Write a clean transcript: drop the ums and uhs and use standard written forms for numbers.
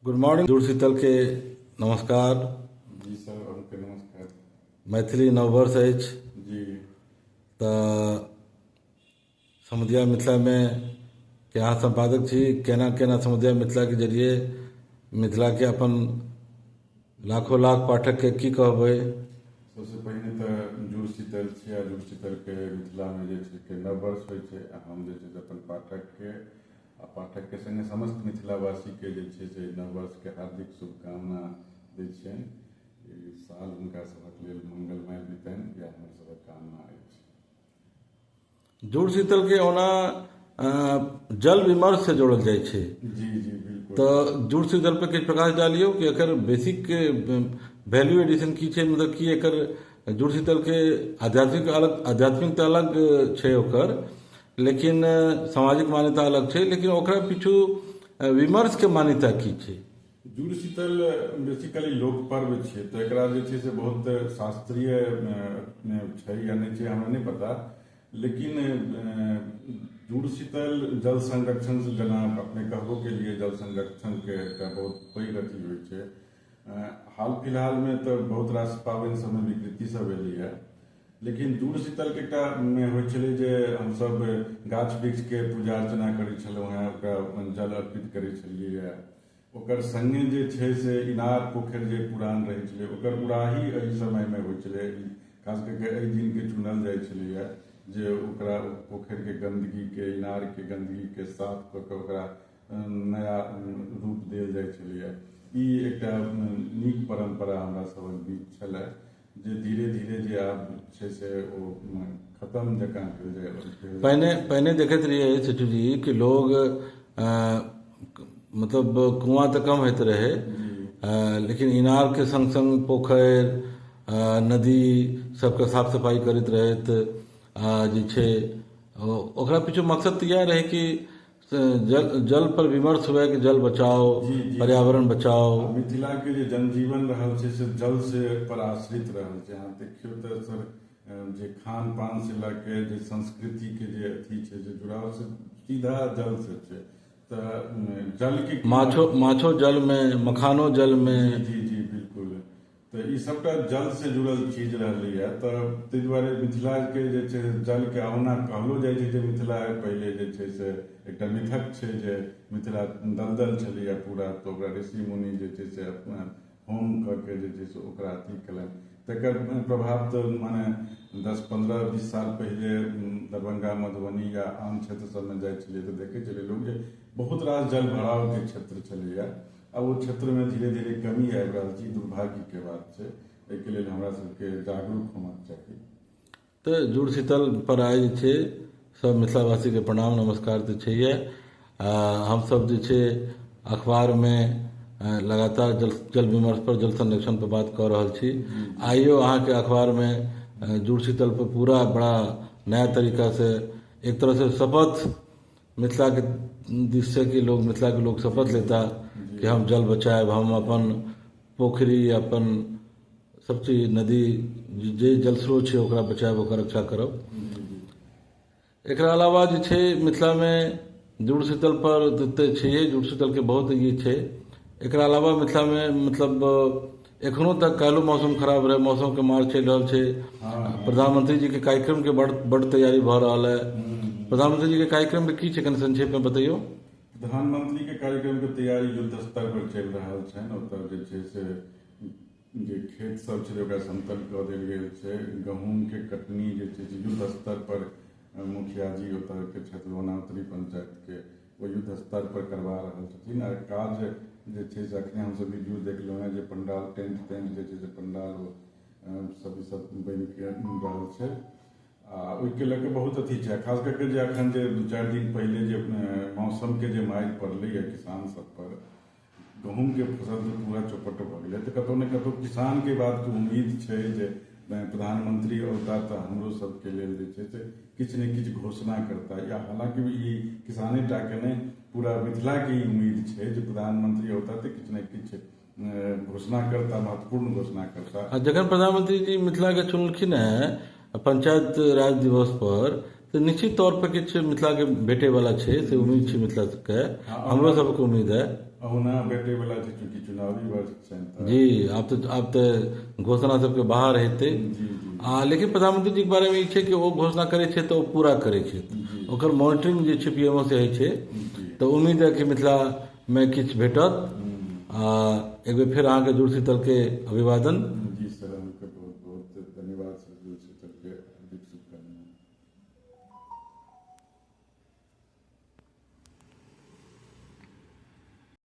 Good morning जुड़ के नमस्कार। जी सर, अहूँके नमस्कार। मैथिली नववर्ष अछि जी। तऽ समदिया मिथिलामे के अहाँ सम्पादक छी, केना केना समदिया मिथिलाके जरिए मिथिलाके अपन लाखों लाख पाठकके की कहबै? सबसे पहिने तऽ जुड़ शीतल छै आ जुड़ शीतलके मिथिलामे जे छै के नववर्ष होइ छै आ हम जे छै से अपन पाठकके आ पाठकके सङ्गे समस्त मिथिलावासीके जे छै से नववर्षके हार्दिक शुभकामना दै छियनि। ई साल हुनका सभक लेल मंगलमय बीतनि, इएह हमर सभक कामना अछि। जुड़ शीतलके ओना जल विमर्श से जोड़ल जाइ छै। जी जी बिल्कुल। तऽ जुड़ शीतल पर किछु प्रकाश डालियौ कि एकर बेसिक वैल्यू एडिशन की छै, मतलब की एकर जुड़ शीतलके आध्यात्मिक अलग, आध्यात्मिक तऽ अलग छै ओकर, लेकिन सामाजिक मान्यता अलग छै, लेकिन ओकरा पीछू विमर्शके मान्यता की छै? जुड़ शीतल बेसिकली लोक पर्व छै, तऽ एकरा जे छै से बहुत शास्त्रीय छै या नहि छै हमरा नहि पता, लेकिन जुड़ शीतल जल संरक्षण से जेना अपने कहबो के लिए जल संरक्षण के एकटा बहुत पैघ अथी होइ छै। हाल फिलहालमे तऽ बहुत रास पाबनि सबमे विकृति सब एलैए, लेकिन जुड़ शीतलके एकटा मे होइ छलै जे हमसब गाछ वृक्षके पूजा अर्चना करै छलहुँ हेँ, ओकरा जल अर्पित करै छलियैए। ओकर सङ्गे जे छै से इनार पोखरि जे पुरान रहै छलै ओकर उड़ाही एहि समयमे होइ छलै, खास कऽ के एहि दिनके चुनल जाइ छलैए जे ओकरा पोखरिके गन्दगीके, इनारके गन्दगीके साफ कऽ के ओकरा नया रूप देल जाइ छलैए। ई एकटा नीक परम्परा हमरा सभक बीच छलै जे धीरे धीरे जे आब छै से ओ खतम जकाँ भेल जाय। पहिने पहिने देखैत रहियै सचू जी कि लोग मतलब कुआँ तऽ कम होइत रहै, लेकिन इनारके संग संग पोखरि, नदी सबके साफ सफाइ करैत रहैत। जे छै ओकरा पीछू मकसद तऽ इएह रहै कि जल जल पर विमर्श हुए कि जल बचाओ, पर्यावरण बचाओ। मिथिला के जे जनजीवन रहल छै से जल से पर आश्रित रहल छै। अहाँ देखियौ तऽ सर, जे खान पान से लऽ के जे संस्कृति के जे अथी छै जे जुड़ाव से सीधा जल से छै, तऽ जल के माछो माछो जल में, मखानो जल में। जी जी बिल्कुल। तऽ ई सबटा जल से जुड़ल चीज रहलैए, तऽ ताहि दुआरे मिथिलाके जे छै जलके अहुना कहलो जाइ छै जे मिथिला पहिले जे छै से एकटा मिथक छै जे मिथिला दलदल छलैए पूरा, तऽ ओकरा ऋषि मुनि जे छै से होम कऽ के जे छै से ओकरा अथी केलनि। तकर प्रभाव तऽ माने 10 15 20 साल पहिले दरभंगा, मधुबनी या आन क्षेत्र सबमे जाइ छलियै तऽ देखै छलियै लोक जे बहुत रास जल भरावके क्षेत्र छलैए। आब ओ क्षेत्रमे धीरे धीरे कमी आबि रहल छै, दुर्भाग्यके बात छै। एहिके लेल हमरा सबके जागरूक होबाक चाही। तऽ जुड़ शीतल पर आइ जे छै सब मिथिलावासीके प्रणाम नमस्कार तऽ छैहे। हमसब जे छै अखबारमे लगातार जल जल विमर्श पर, जल संरक्षण पर बात कऽ रहल छी। आइयो अहाँके अखबारमे जुड़ शीतल पर पूरा बड़ा नया तरीका से एक तरह से शपथ मिथिलाके दिससँ कि लोग, मिथिलाके लोग शपथ लेता कि हम जल बचायब, हम अपन पोखरि, अपन सब चीज, नदी जे जल स्रोत छै ओकरा बचायब, ओकर रक्षा करब। एकरा अलावा जे छै मिथिलामे जुड़ शीतल पर तऽ छैहे, जुड़ शीतलके बहुत ई छै। एकरा अलावा मिथिलामे मतलब एखनो तक काल्हिो मौसम खराब रहै, मौसमके मार चलि रहल छै। प्रधानमंत्री जी के कार्यक्रमके बड़ बड़ तैयारी भऽ रहल है। प्रधानमंत्री जी के कार्यक्रमके की छै, कनि संक्षेपमे बतैयौ। प्रधानमंत्री के कार्यक्रम के तैयारी युद्ध स्तर पर चलि रहल छनि। ओतऽ जे छै से जे खेत सब छै ओकरा समतल कऽ देल गेल छै। गहूँम के कटनी जे छै से युद्ध स्तर पर मुखिया जी ओतऽ के छथि, लोहना उत्तरी पंचायत के, ओ युद्ध स्तर पर करवा रहल छथिन। आ काज जे छै से अखने हमसब वीडियो देखलहुँ हेँ जे पंडाल, टेंट तेंट जे छै से पंडाल ओ सब ई सब बनि रहल छै। आ ओहिके लऽ कऽ बहुत अथी छै। खास कऽ के जे अखन जे 2-4 दिन पहिले जे मौसमके जे मारि पड़लैए किसान सब पर, गहूँमके फसल तऽ पूरा चौपट भऽ गेलै। तऽ कतहु ने कतहु किसानके बातके उम्मीद छै जे प्रधानमंत्री औता तऽ हमरो सबके लेल जे छै से किछु ने किछु घोषणा करता। या हालाँकि ई किसाने टाके नहि, पूरा मिथिलाके ई उम्मीद छै जे प्रधानमंत्री औता तऽ किछु ने किछु घोषणा करता, महत्वपूर्ण घोषणा करता। आ जखन प्रधानमंत्री जी मिथिलाके चुनलखिन हेँ पंचायत राज दिवस पर, तऽ निश्चित तौर पर किछु मिथिलाके भेटैवला छै से उम्मीद छै मिथिलाके, हमरो सबके उम्मीद है। अहुना भेटै वला छै, चूँकि चुनावी वर्ष छनि तऽ। जी, आब तऽ घोषणा सबके बाहर हेतै। जी जी आ लेकिन प्रधानमंत्री जी के बारेमे ई छै कि ओ घोषणा करै छै तऽ ओ पूरा करै छै। ओकर मॉनिटरिंग जे छै पीएमओ से होइ छै। तऽ उम्मीद है कि मिथिलामे किछु भेटत। आ एक बेर फेर अहाँके जुड़ शीतलके अभिवादन।